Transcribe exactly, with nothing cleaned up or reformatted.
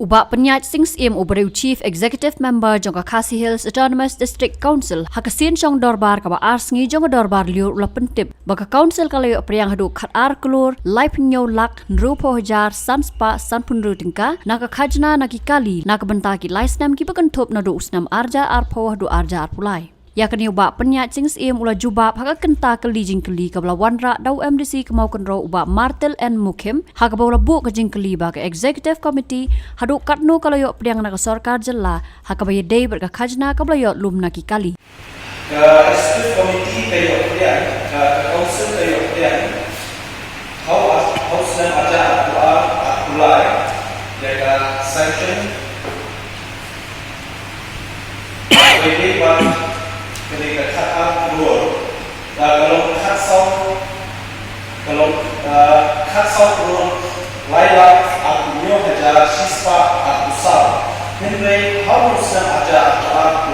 U Bah Pynïaid Sing Syiem, uba dei u Chief Executive Member jong ka Khasi Hills Autonomous District Council, ha ka sien shong dorbar kaba ar sngi jong ka dorbar lyiur u la pyntip ba ka Council ka la ïoh pdiang haduh khatar klur laiphew hynñiew lak hynriewphew hajar san spah sanphew hynriew tyngka na ka khajna na ki kali na ka bynta ki lai snem kiba kynthup naduh u snem arhajar arphew haduh arhajar arphew lai. Ïa kane u Bah Pynïaid Sing Syiem u la jubab ha ka kynta kylli jingkylli kaba la wanrah da u M D C ka Mawkynrew u Bah Martil N Mukhim, ha kaba u la buh ka jingkylli ba ka Executive Committee haduh katno ka la ïoh pdiang na ka sorkar jylla ha kaba ïadei bad ka khajna kaba la ïoh lum na ki kali. Ka Executive Committee ka ïoh pdiang, ka, ka Council ka ïoh pdiang ha u, ha u snem arhajar arphew ar arphew lai ïa ka sanction. Wei dei ba kane ka khatar klur, ah, ka long khatsaw, ka long, ah, khatsaw klur lai lak arphew hynñiew hajar shi spah arphew saw. Hynrei ha u snem arhajar arphew ar arphew